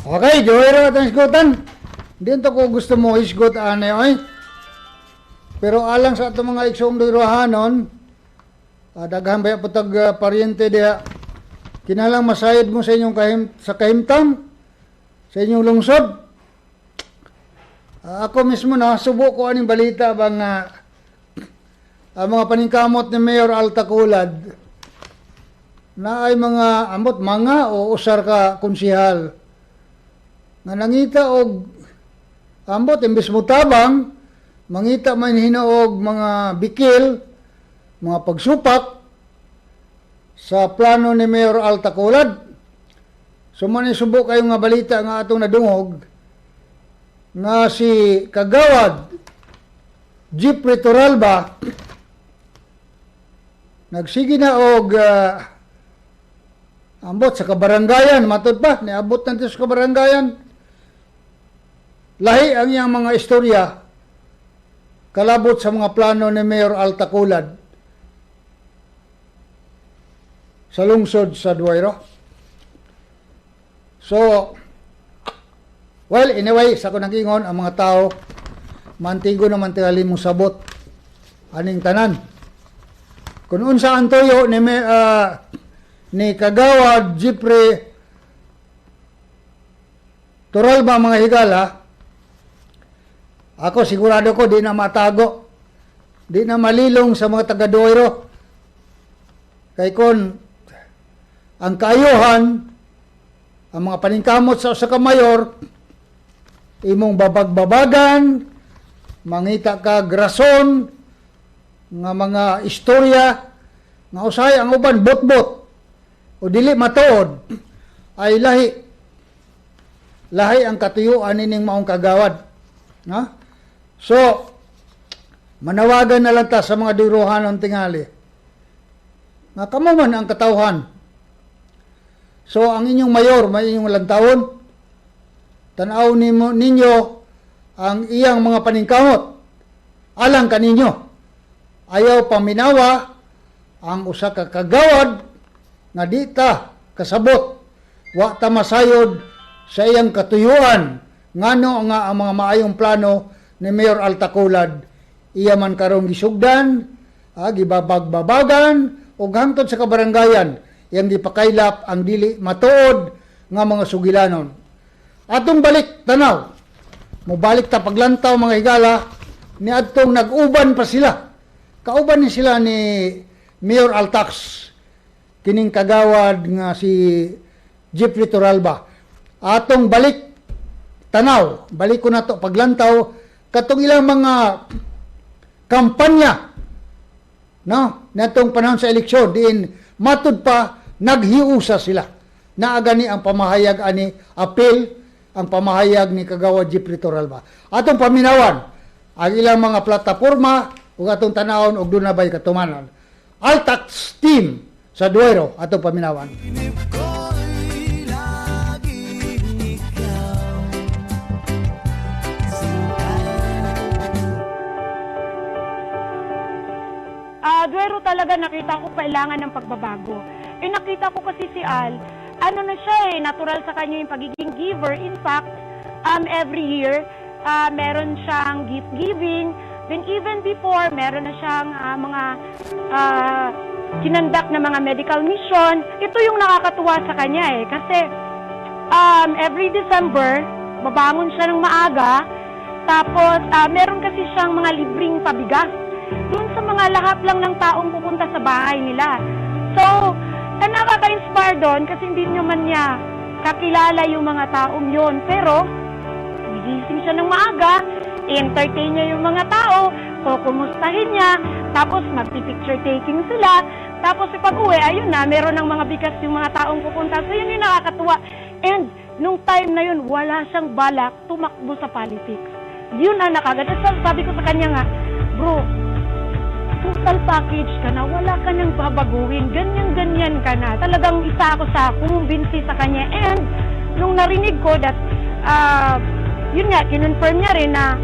Okay, Joero atong isgutan. Di to ko gusto mo isgot ane oy. Pero alang sa atong mga igsoong Duerohanon, daghan ba po tag paryente diha. Kinahanglang masayod mo sa inyong kahim, sa kahimtang, sa inyong lungsod. Ako mismo na subo ko aning balita bang ang mga paningkamot ni Mayor Al Taculad na ay mga ambot mga o usar ka konsihal nga nangita og ambot imbes mo tabang, mangita man hinaog mga bikil, mga pagsupak sa plano ni Mayor Al Taculad. So man subo kayo nga balita nga atong nadungog nga si Kagawad Jeffrey Toralba nagsige na og ambot sa kabaranggayan, matod pa niabot na sa kabaranggayan, lahi ang iyang mga istorya kalabot sa mga plano ni Mayor Al Taculad sa lungsod sa Duero. So, well, anyway, sa ko nagingon, ang mga tao, mantigo naman tingali mong sabot aning tanan. Kung unsa ang tuyo ni Kagawad Jeffrey Toralba, mga higala, ako sigurado ko di na matago, di na malilong sa mga taga-Duero. Kay kon ang kaayuhan, ang mga paningkamot sa usa ka mayor, imong babagbabagan, mangita ka rason nga mga istorya nga usahay ang uban bot-bot o dili matuod, ay lahi lahi ang katuyuan nining maong kagawad, ha? So manawagan na lang ta sa mga Duerohanon tingali nga kamo man ang katawhan. So ang inyong mayor may inyong lantawon, tan-aw nimo ninyo ang iyang mga paningkamot alang kaninyo. Ayaw paminawa ang usa ka kagawad nga di ta kasabot, wa ta masayod sa iyang katuyuan ngano nga ang mga maayong plano ni Mayor Al Taculad iya man karong gisugdan, gibabagbabagan ug hangtod sa kabaranggayan iyang gipakaylap ang dili matuod nga mga sugilanon. Atong balik tanaw, mobalik ta paglantaw, mga higala, ni adtong nag-uban pa sila, kauban ni sila ni Mayor Altax, kining kagawad nga si Jeffrey Toralba. Atong balik tanaw, balik ko na to paglantaw katong ilang mga kampanya, no, natong panahon sa eleksyon diin matud pa naghiusa sila. Naagani ang pamahayag ani apil ang pamahayag ni Kagawad Jeffrey Toralba. Atong paminawan ang ilang mga plataporma ug atong tanawon og duna bay katumanan. Altax team sa Duero, atong paminawan. Ko'y laging ikaw, sinta. Duero talaga nakita ko kailangan ng pagbabago. Eh nakita ko kasi si Al, ano na siya eh, natural sa kanya yung pagiging giver. In fact, every year, meron siyang gift giving. Then even before, meron na siyang mga kinandak na mga medical mission. Ito yung nakakatuwa sa kanya eh. Kasi every December, babangon siya ng maaga. Tapos, meron kasi siyang mga libreng pabigas doon sa mga lahat lang ng taong pupunta sa bahay nila. So, ang nakaka-inspire doon kasi hindi naman niya kakilala yung mga taong yun. Pero, gigising siya ng maaga, entertain niya yung mga tao, kukumustahin niya, tapos magpi-picture taking sila, tapos pag uwi, ayun na, meron ng mga bigas yung mga taong pupunta. So, yun yung nakakatuwa. And, nung time na yun, wala siyang balak tumakbo sa politics. Yun ang nakaganda. Sabi ko sa kanya nga, "Bro, total package ka na, wala ka nang babaguhin, ganyan-ganyan ka na." Talagang isa ako sa kumumbinsi sa kanya. And nung narinig ko that, yun nga, kinonfirm niya rin na,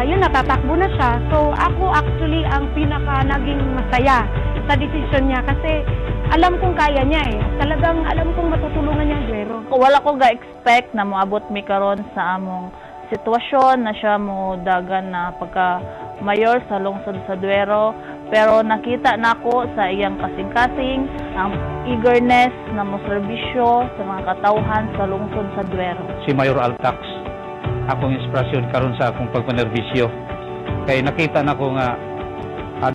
yun, natatakbo na siya. So, ako actually ang pinaka naging masaya sa decision niya kasi Alam kong kaya niya eh. Talagang alam kong matutulungan niya ang Duero. Wala ko ga-expect na moabot mi karon sa among sitwasyon na siya mo dagan na pagka mayor sa lungsod sa Duero, pero nakita nako sa iyang kasing-kasing ang eagerness na mo serbisyo sa mga katawhan sa lungsod sa Duero. Si Mayor Al Tax akong inspirasyon karon sa akong pagpanerbisyo kay nakita nako nga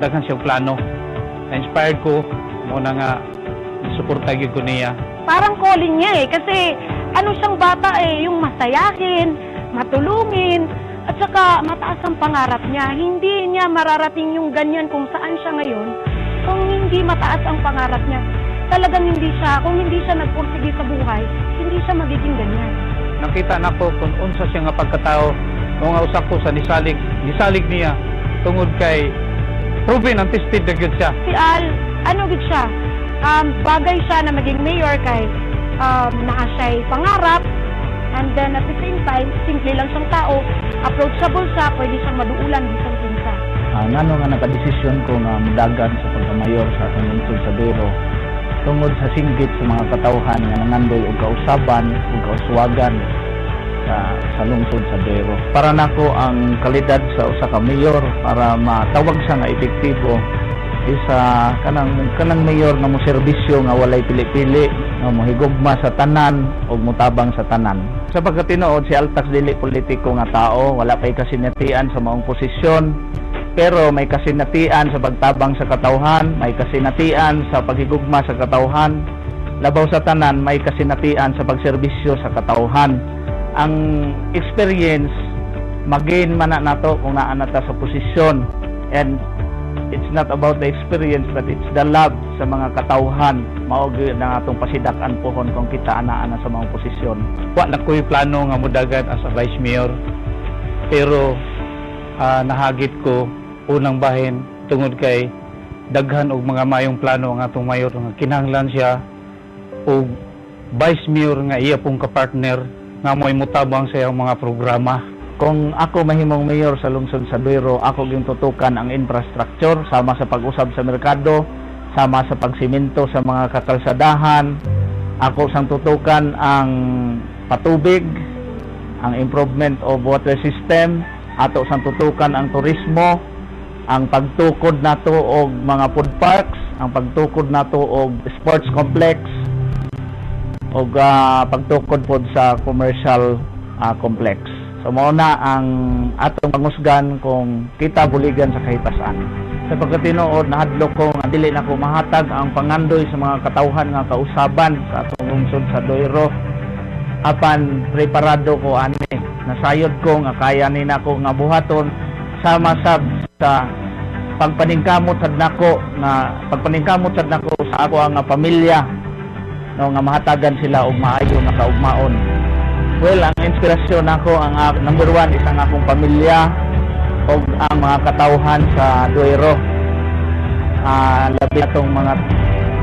daghan siyang plano. Na-inspired ko mo na nga suporta gyud ko niya. Parang calling niya eh. Kasi ano siyang bata eh, yung masayahin, matulungin, at saka mataas ang pangarap niya. Hindi niya mararating yung ganyan kung saan siya ngayon kung hindi mataas ang pangarap niya. Talagang hindi siya, kung hindi siya nagpursige sa buhay, hindi siya magiging ganyan. Nakita nako kung unsa siya nga pagkatao mo nga usa ko sa nisalig nisalig niya tungod kay proven and tested na gyud siya. Si Al, ano gid siya? Bagay siya na maging mayor kay naa siya'y pangarap and then at the same time, simple lang siyang tao, approachable siya, pwede siyang maduulan bisan kinsa. Ngano nga nakadesisyon ko nga mudagan sa pagkamayor sa atong lungsod sa Duero tungod sa singgit sa mga katawhan nga nangandoy og kausaban ug kauswagan sa lungsod sa Duero. Para nako, ang kalidad sa usa ka mayor para matawag siya nga epektibo is kanang kanang mayor nga mo serbisyo nga walay pili-pili, nga mohigugma sa tanan ug motabang sa tanan. Sa pagkatinuod, si Al Tax dili politiko nga tao, wala pay kasinatian sa maong posisyon, pero may kasinatian sa pagtabang sa katawhan, may kasinatian sa paghigugma sa katawhan, labaw sa tanan, may kasinatian sa pagserbisyo sa katawhan. Ang experience, magain man na nato kung naa na ta sa posisyon. And it's not about the experience but it's the love sa mga katawhan. Mao gyud na atong pasidak-an pohon kung kita anaa na sa mga posisyon. Wa na ko'y plano nga modagan as a vice mayor, pero nahagit ko unang bahin tungod kay daghan og mga mayong plano ang atong mayor nga kinahanglan siya og vice mayor nga iya pong kapartner nga mo'y mutabang sa iyang mga programa. Kung ako mahimong mayor sa lungsod sa Duero, ako gyung tutukan ang infrastructure sama sa pag-usab sa merkado, sama sa pagsimento sa mga kakalsadahan. Ako sang tutukan ang patubig, ang improvement of water system, ato sang tutukan ang turismo, ang pagtukod nato og mga food parks, ang pagtukod nato og sports complex, og pagtukod pod sa commercial complex. So mao na ang atong pangusgan kung kita buligan sa kahipasan. Sa pagkatinuod, nahadlok ko nga dili na ko mahatag ang pangandoy sa mga katawhan nga kausaban sa atong lungsod sa Duero. Apan preparado ko ani. Nasayod ko nga kaya ni nako nga buhaton sama sab sa pagpaningkamot sad nako nga pagpaningkamot sad nako sa ako ang nga pamilya, no, nga mahatagan sila og maayo nga kaugmaon. Well, ang inspirasyon nako, ang number one is ang akong pamilya ug ang mga katawhan sa Duero. Labi atong mga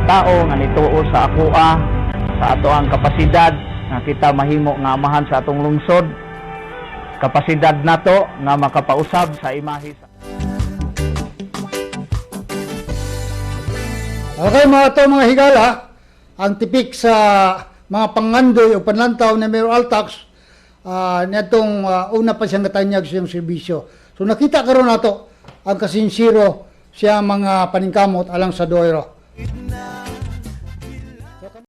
tao nga nituo sa akoa, sa ato ang kapasidad nga kita mahimo nga amahan sa atong lungsod. Kapasidad nato nga makapausab sa imahe sa Okay, mga to mga higala, ang tipik sa mga pangandoy o panlantaw ni Mayor Al Tax netong una pa siyang natanyag sa iyang serbisyo. So nakita karon nato ang kasinsiro siya mga paningkamot alang sa Duero.